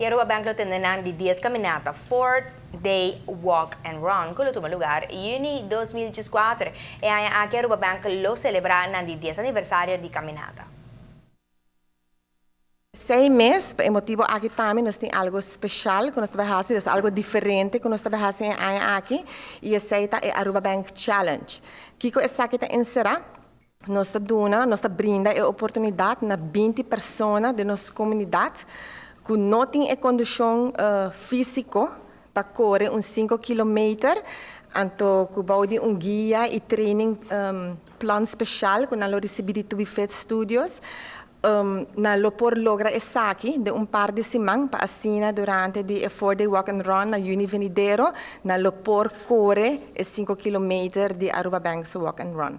Y Aruba Bank lo tene nan di 10 caminata, 4 Day Walk and Run, cu lo tuma lugar juni 2014. E aña aki Aruba Bank lo celebra nan di 10 aniversario di caminata. Sei mes, pa e motibo aki tambe nos tin algo special cu nos ta bay haci, dus algo diferente cu nos ta bay haci e aña aki, y esey ta e Aruba Bank Challenge. Kico esaki ta encera? Nos ta duna, nos ta brinda e oportunidad na 20 persona den nos comunidad cu no tin e condicion fisico pa core un 5 kilometer, anto cu bou di un guia y training plan special cu nan lo ricibi di Tubi Fit Studios, nan lo por logra esaki den un par di siman pa asina durante di e 4 Day Walk and Run na juni venidero nan lo por core e 5 kilometer di Aruba Bank's Walk and Run.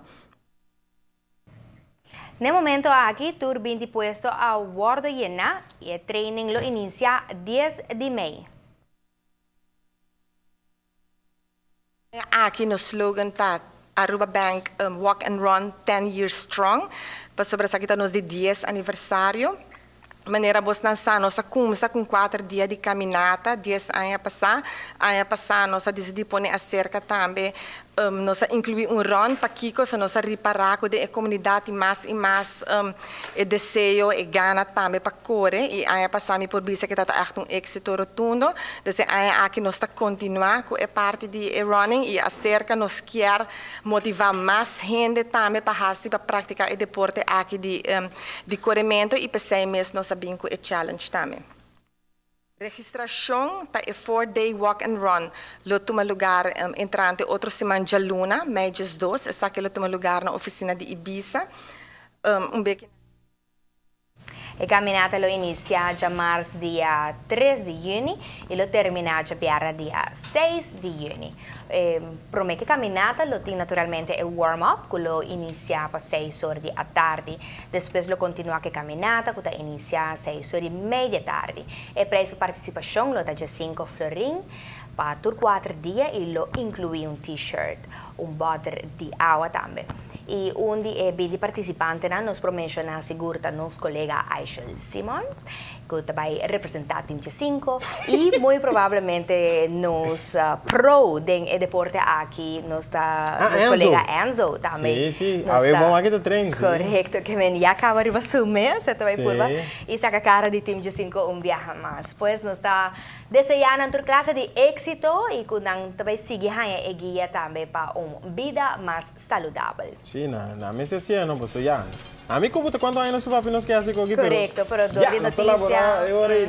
Na momento aki, tur 20 puesto a wordo yena y e training lo inicia 10 di mei. Aki nos slogan ta Aruba Bank Walk and Run 10 Years Strong, pasobra esaki ta nos di 10 aniversario. Manera bosnan sa, nos a cuminsa cu 4 dia di caminata 10 aña pasa. Aña pasa nos a dicidi pone acerca tambe, nos a inclui un run pa kico, so nos a ripara cu den e comunidad y mas y mas e deseo, e gana tambe pa core, y aña pasa mi por bisa cu ta echt un exito rotundo. Dus e aña aki nos ta continua cu e parti di e running y acerca nos kier motiva mas hende tambe pa haci, pa practica e deporte aki di coremento, y pesey mes nos a bin cu e challenge tambe. Registracion pa e 4 Day Walk and Run lo tuma lugar entrante otro siman dialuna, mei 12. Esaki lo tuma lugar na oficina di Ibisa. Un beki. E caminata lo inicia diamars dia 3 di juni y lo termina diabierna dia 6 di juni. Prome cu caminata lo tin naturalmente e warm-up, cu lo inicia pa 6 or di atardi. Despues lo continua cu e caminata, cu ta inicia 6 or y mei di atardi. E prijs pa participacion lo ta 5 florin pa tur 4 dia y lo inclui un t-shirt, un boter di awa tambe. Y un di e 20 participantenan, nos por menciona sigur ta nos colega Aishel Simon, cu ta bay representa Team 5 y muy probablemente nos pro den e deporte aki, nos ta nos Enzo. Colega Enzo tambe. Si. Nos A ver, ta bon, aki ta train, si. Correcto, kiermen ya caba riba su mes, ta bay purba y saca cara di Team 5 un biaha mas. Pues nos ta desea tur clase di exito y cu nan tambe sigui haña e guia tambe pa un bida mas saludabel. Si, na mi se no, pues ya. Ami como te cuanto aña nos papi nos ke haci coki, pero Correcto, pero ya, di nos ta noticia. labora e ora ey.